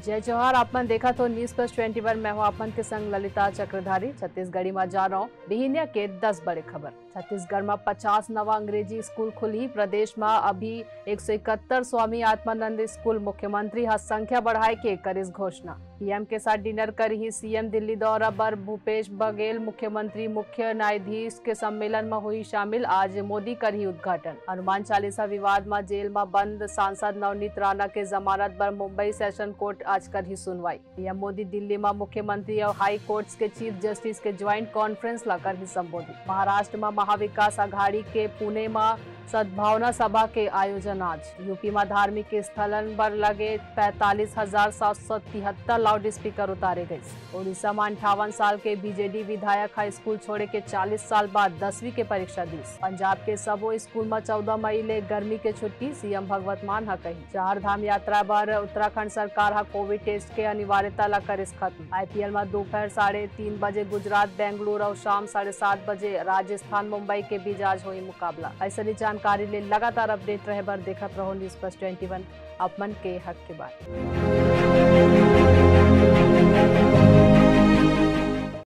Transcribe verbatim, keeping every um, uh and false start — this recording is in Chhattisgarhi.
जय जोहार, आप मन देखत हो News Plus Twenty One। मैं हूं आप मन के संग ललिता चक्रधारी। छत्तीसगढ़ी मा जानव बिहिनिया के दस बड़े खबर। छत्तीसगढ़ मा पचास नवा अंग्रेजी स्कूल खुलही। प्रदेश मा अभी एक सौ इकहत्तर स्वामी आत्मानंद स्कूल। मुख्यमंत्री ह संख्या बढ़ाए के करिस घोषणा। पीएम के साथ डिनर करही सीएम। दिल्ली दौरा बर भूपेश बघेल, मुख्यमंत्री, मुख्य न्यायाधीश के सम्मेलन म होही शामिल। आज मोदी करही उद्घाटन। हनुमान चालीसा विवाद म जेल म बंद सांसद नवनीत राणा के जमानत बर मुंबई सेशन कोर्ट आज करही सुनवाई। पीएम मोदी दिल्ली म मुख्यमंत्री अउ हाई कोर्ट्स के चीफ जस्टिस के ज्वाइंट कॉन्फ्रेंस ला करही संबोधित। महाराष्ट्र म महाविकास आघाड़ी के पुणे म सद्भावना सभा के आयोजन आज। यूपी म धार्मिक स्थलन बर लगे पैंतालीस हजार सात सौ तिहत्तर लाउडस्पीकर उतारे गइस। उड़ीसा म अंठावन साल के बीजेडी विधायक ह स्कूल छोड़े के चालीस साल बाद दसवीं के परीक्षा दीस। पंजाब के सबो स्कूल म चौदह मई ले गर्मी के छुट्टी, सीएम भगवत मान ह कही। चार धाम यात्रा बर उत्तराखंड सरकार ह कोविड टेस्ट के अनिवार्यता ला करिस खत्म। आईपीएल म दोपहर साढ़े तीन बजे गुजरात बेंगलुरु अउ शाम साढ़े सात बजे राजस्थान मुंबई के बीच आज होही मुकाबला। अइसने जानकारी ले लगातार अपडेट रहे बर देखत रहो News Plus Twenty One, आप मन के हक के बात।